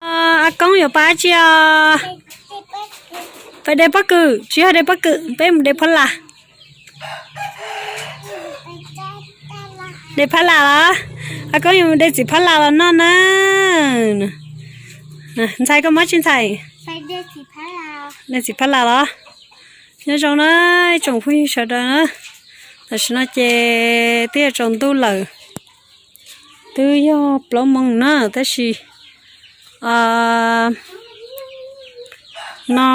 A Koob yuav pais dab tsi os? Pais de pob kws, tsis yog de pob kws, peb mus de phab las. De phab las los? A Koob yuav mus de txiv phab las los noj na. Ntxhais, koj mob tsis ntxhais? De txiv phab las los? Nyob zoo na ib tsoom phooj ywg sawv daws na. Tam sim no ces twb yuav tsaus ntuj lawm, twb yog plaub moos na, tab sis no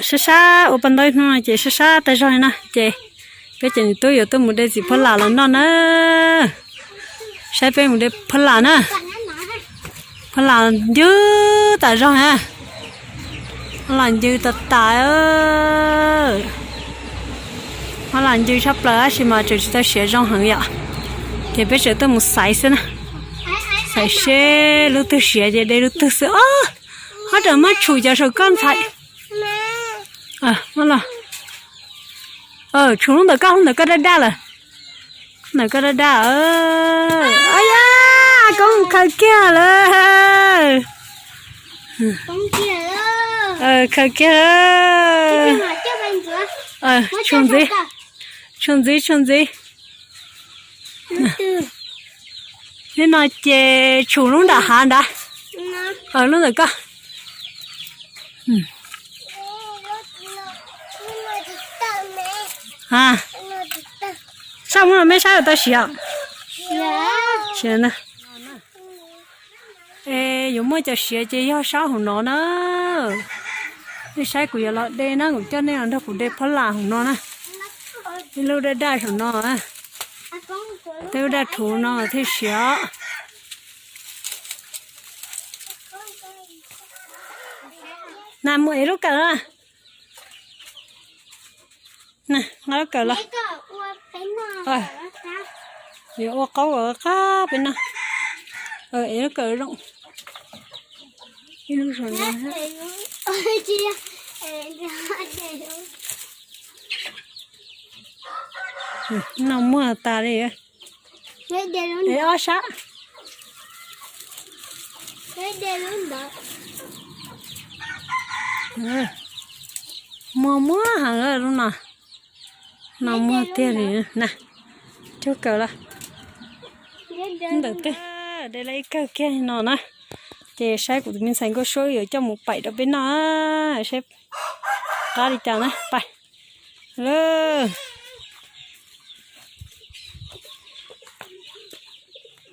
sab sab ua paj ntaub hnub no ces sab sab tag zog na ces peb cov niam tub yuav tuaj mus de txiv phab las los noj na. Saib peb mus de phab las na. Phab las ncw tas zog na. Phab las ncw tas tas. Phab las ncw tshaj plaws tab sis mas tseem tsis tau siav zoo heev yom. Ces peb tseem tuaj mus xaiv xwb na. Xaiv seb lub twg siav ces de lub twg xwb os. Ho raws muab tshum cov saum koj ntxhais. Los, tshum lub ntawm koj, lub ntawm koj daj daj lawm. Ntawm koj daj daj. Ab ya, Koob khaws kiag lawm. Khaws kiag. Tshum ntxiv, tshum ntxiv, tshum ntxiv. Hnub no ces tshum lub nram hav ntawd. Lub ntawm koj. Sab muab los mej saib tau siav. Siav na. Es yuav muaj cov siav ces yog sab hauv no na. Nej saib kuv yuav los de na, kuv coj nej los nrog kuv de phab las hauv no na. Ib lub daj daj saum no, tej lub daj rhuv no thiaj siav. Na mus ev lub kawm na. Nqa lub kawm los. Yuav ua qaub qab peb noj. Ev lub kawm zoo. Ib lub zoo no. Noj muag tas li. Ev ob sab. Muag muag heev lub no. Noj muag tiag li na. Cog kawm los. Ntawm twg de lawm ib kawm kiag no na. Ces saib kuv tus me ntxhais Nkauj Suab yuav coj mus paim rau peb noj, saib qab li cas na. Pais lawm.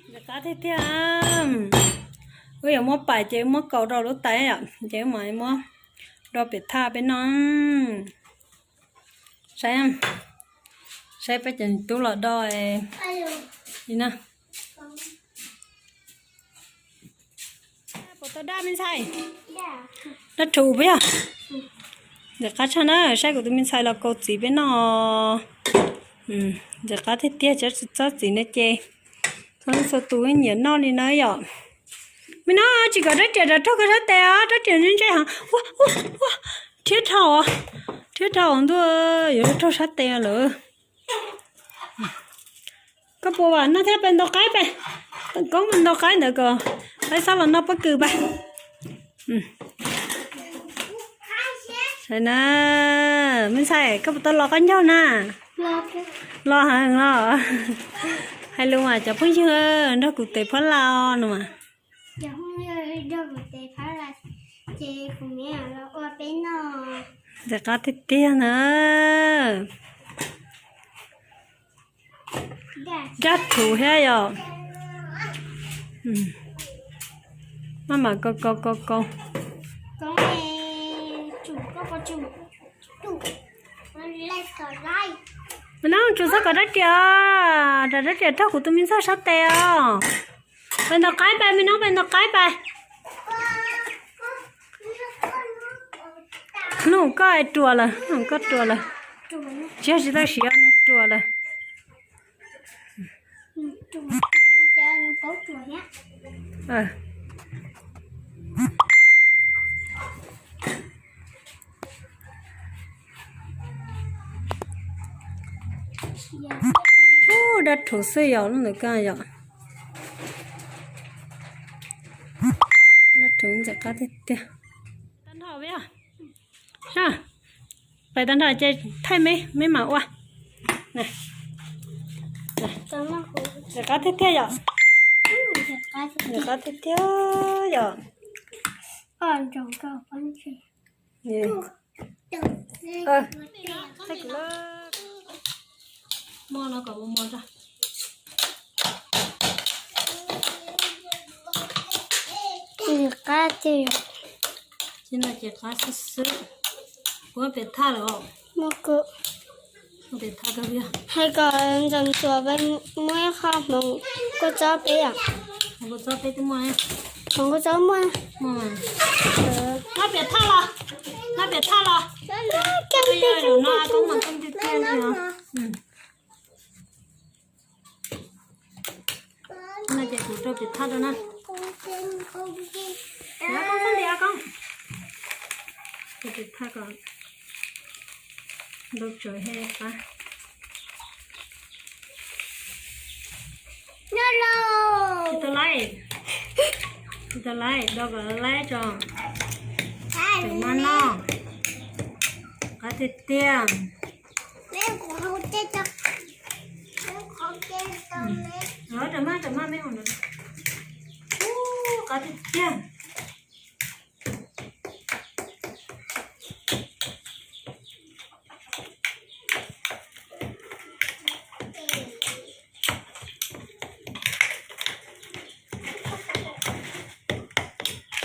Ntxim qab tiag tiag. Wb yuav muab paim ces muab kaus rau lub tais yom, ces wb mam muab do pem thaj peb noj. Saib, saib peb cov tub los do li na. Puas tau daj me ntxhais? Daj rhuv puas yog? Ntxim qab tshaj na, saib kuv tus me ntxhais los kaus txiv peb noj. Ntxim qab tiag tiag, tsob txiv no ces txhua leej txhua tus nyiam noj li na yom. Me no tsis kom rab riam raug raug koj sab tes os, rab riam ntse ntse heev. Ua ua ua, rhiab dhau, rhiab dhau ntuj, yuav raug sab tes lawm. Koj puas vam noj thiab, pais ntaus qaib pais. Koob pais ntaus qaib ntawd kom qaib xob los noj pob kws pais. Saib na, me ntxhais, koj puas tau los qaib ncaug na? Los heev los. Hais lus mas cov phooj ywg nrog kuv tes phab las no mas. Ntxim qab tiag tiag na. Daj rhuv thiab yom. Maj mam kaus kaus kaus kaus. Me no, tsis txhob kom rab riam, rab riam raug kuv tus me ntxhais sab tes os. Pais ntaus qaib pais, me no, pais ntaus qaib pais. Hnub koj ruam lawm, hnub koj ruam lawm. Tsis yog tsis tau siav, ruam lawm. Ub, daj rhuv xwb yom, lub ntawm koj yom. Daj rhuv ntxim qab. Qab tiag tiag. Tag nrho, pais tag nrho ces thaij me, me mam ua. Nws qab tiag tiag yom. Nws qab tiag tiag yom. Muaj no kom ua mov tso. Nws qab tiag. Ces no ces qab xwb xwb. Puas pem thaj lawm? Muaj kawg. Hais kom ntxoov tsuas muab ib qho hmoov kua txob peb yom. Hmoov kua txob peb twb muaj. Hmoov kua txob muaj. Noj pem thaj los, noj pem thaj los. No a koob mas koob tiag tiag li os. No ces kuv rau pem thaj rau na. A koob, a koob, rau pem thaj kom ntau tsawv he qab. Tsis tau laib, tsis tau laib, do kom laib tso. Pem no no, qab tiag tiag. Rau maj, rau maj me hauv no. Qab tiag tiag.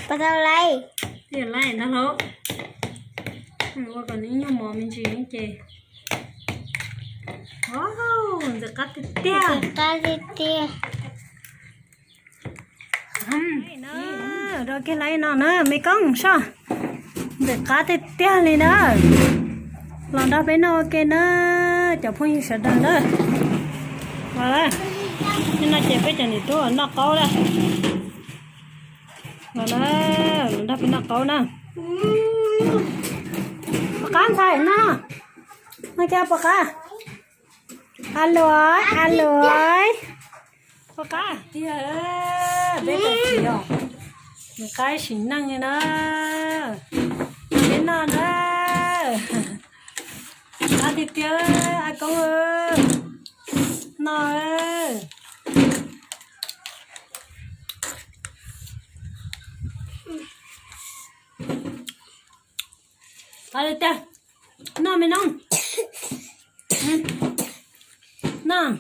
Pas tau laib. Tiag laib ntag lauj. Ua kom nws nyuag mov me ntsis ces. Wow, ntxim qab tiag tiag. Ntxim qab tiag tiag. Rau kiag laib no na me koob soj. Ntxim qab tiag tiag li na. Los nrog peb noj ua ke na, cov phooj ywg sawv daws na. Los, nim no ces peb cov niam tub noj qaub lawm. Los na, los nrog peb noj qaub na. Puas qab ntxhais no? Noj cas puas qab? A luam, a luam. Puas qab tiag, peb cov txiv os, nws qab sim neej li na. Peb noj na. Qab tiag tiag, a koob, noj. Qab tiag tiag, noj me noog. Noj,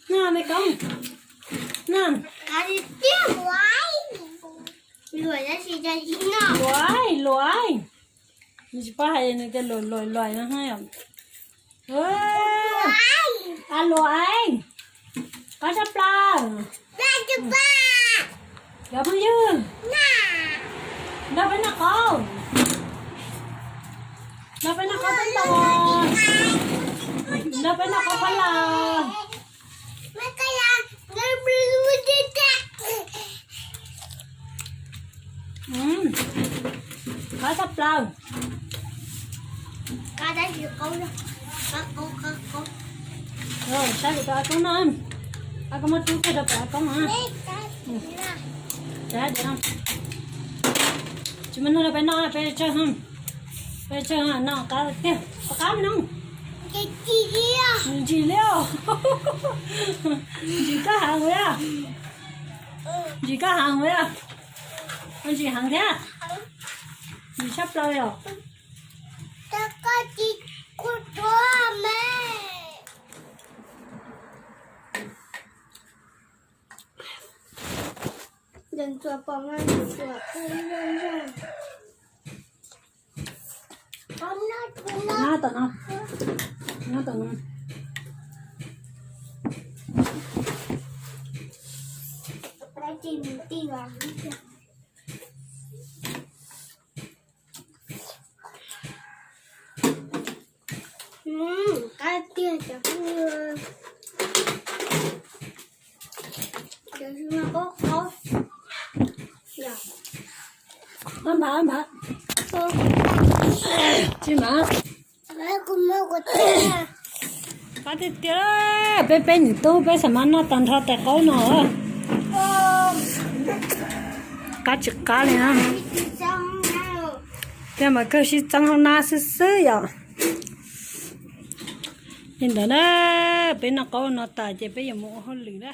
noj me koob, noj. Luam, luam, nws tsis paub hais nws tias luam luam luam no yom. A luam, qab tshaj plaws. Cov phooj ywg, nrog peb noj qaub, nrog peb noj qaub teb tos, nrog peb noj qaub phab las. Qab tshaj plaws. Saib kuv rau a koob noj, a koob muab rub kiag rau pem a koob na. Tsis muaj nuj rau peb noj, peb tsawg, peb tsawg no qab tiag, qab me noog. Ntsim li os. Ntsim koj heev li. Ntsim koj heev li. Ntsim heev thiab. Ntsim tshaj plaws li os. Nyob tom no, nyob tom no. Qab tiag cov phooj ywg. Cov tsis muaj qaub qaub. Npam, npam. Tsis npam. Qab tiag tiag, peb peb niam tub peb xam mas noj tag nrho tais qaub no. qab tsis qab li na. Thiaj mas kawg sib txeeb hauv nab xwb xwb yom. Li ntawd na, peb noj qaub no tas ces peb yuav mus ua hauj lwm na.